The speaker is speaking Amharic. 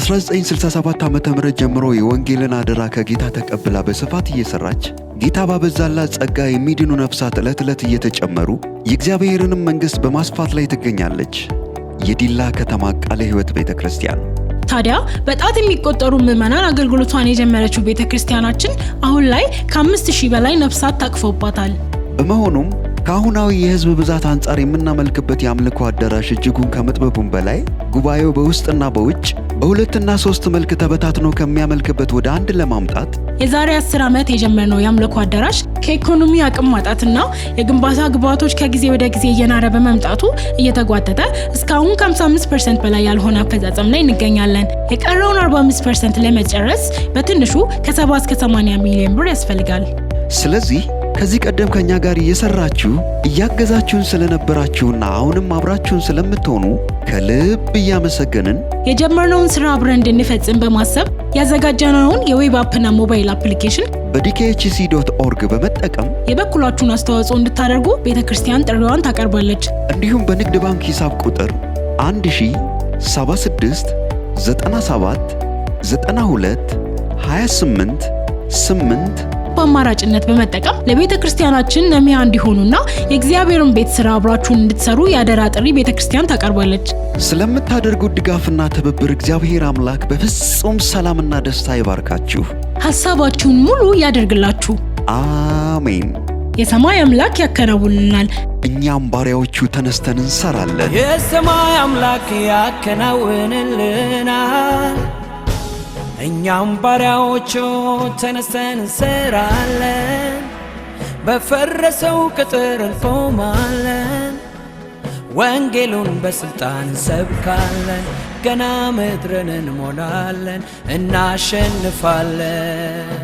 ከ1967 ዓ.ም ጀምሮ የወንጌልን አደራ ከጌታ ተቀብላ በስፋት እየሠራች፣ ጌታ ባበዛላት ጸጋ የሚድኑ ነፍሳት ዕለት ዕለት እየተጨመሩ የእግዚአብሔርንም መንግሥት በማስፋት ላይ ትገኛለች። የዲላ ከተማ ቃለ ሕይወት ቤተ ክርስቲያን። ታዲያ በጣት የሚቆጠሩ ምዕመናን አገልግሎቷን የጀመረችው ቤተ ክርስቲያናችን አሁን ላይ ከ5,000 በላይ ነፍሳት ታቅፈውባታል። በመሆኑም ከአሁናዊ የሕዝብ ብዛት አንጻር የምናመልክበት የአምልኮ አዳራሽ እጅጉን ከመጥበቡም በላይ፣ ጉባኤው በውስጥና በውጭ በሁለትና ሶስት መልክ ተበታትኖ ከሚያመልክበት ወደ አንድ ለማምጣት፣ የዛሬ 10 ዓመት የጀመርነው የአምልኮ አዳራሽ ከኢኮኖሚ አቅም ማጣትና የግንባታ ግብዓቶች ከጊዜ ወደ ጊዜ እየናረ በመምጣቱ እየተጓተተ እስካሁን ከ55% በላይ ያልሆነ አፈጻጸም ላይ እንገኛለን። የቀረውን 45% ለመጨረስ በትንሹ ከ70 እስከ 80 ሚሊዮን ብር ያስፈልጋል። ስለዚህ ከዚህ ቀደም ከእኛ ጋር እየሰራችሁ እያገዛችሁን ስለነበራችሁና አሁንም አብራችሁን ስለምትሆኑ ከልብ እያመሰገንን፣ የጀመርነውን ስራ አብረን እንድንፈጽም በማሰብ ያዘጋጀነውን የ web app ና mobile application በ dkhc.org በመጠቀም የበኩላችሁን አስተዋጽኦ እንድታደርጉ ቤተ ክርስቲያን ጥሪዋን ታቀርባለች። እንዲሁም በንግድ ባንክ ሂሳብ ቁጥር 1076 97 92 28 8 በአማራጭነት በመጠቀም ለቤተ ክርስቲያናችን ነሚያ እንዲሆኑና የእግዚአብሔርን ቤት ስራ አብራችሁን እንድትሰሩ የአደራ ጥሪ ቤተ ክርስቲያን ታቀርባለች። ስለምታደርጉት ድጋፍና ትብብር እግዚአብሔር አምላክ በፍጹም ሰላምና ደስታ ይባርካችሁ። ሀሳባችሁን ሙሉ ያደርግላችሁ። አሜን። የሰማይ አምላክ ያከናውንልናል። እኛም ባሪያዎቹ ተነስተን እንሰራለን። የሰማይ አምላክ ያከናውንልናል። እኛም ባሪያዎቹ ተነስተን እንሰራለን። በፈረሰው ቅጥር እንቆማለን። ወንጌሉን በስልጣን እንሰብካለን። ገና ምድርን እንሞላለን፣ እናሸንፋለን።